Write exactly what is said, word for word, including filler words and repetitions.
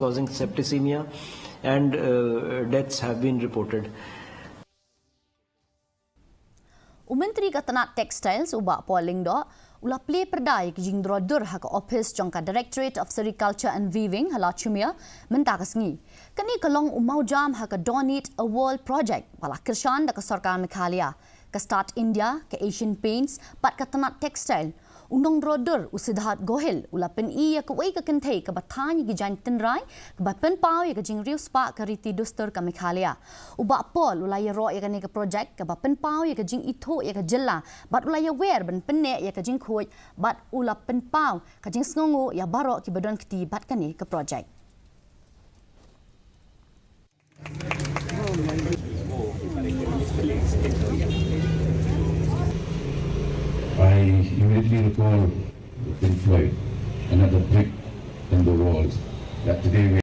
causing septicemia, and uh, deaths have been reported. U Myntri ka Tnat Textiles, u Bah Paul Lyngdoh, u la plie pyrda ïa ka jingdro dur ha ka ophis jong ka Directorate of Sericulture and Weaving ha Lachumia mynta ka sngi. Kane ka long u mawjam ha ka Donate a World Project, ba la kyrshan da ka sorkar Meghalaya, ka Start India, ka Asian Paints bad ka Tnat Textile. U nongdro dur, u Siddharth Gohil, u la pyni ïa kawei ka kynthei kaba thaiñ ïa ki jaiñ tynrai, kaba pynpaw ïa ka jingriewspah ka riti dustur ka Meghalaya. U Bah Paul u la ïaroh ïa kane ka projek kaba pynpaw ïa ka jingithuh ïa ka jylla, bad u la ïawer ban pynneh ïa ka jingkhuid, bad u la pynpaw ka jingsngewnguh ïa baroh kiba don kti bad kane ka projek. I immediately recall the Pink Floyd, another brick in the walls, that today we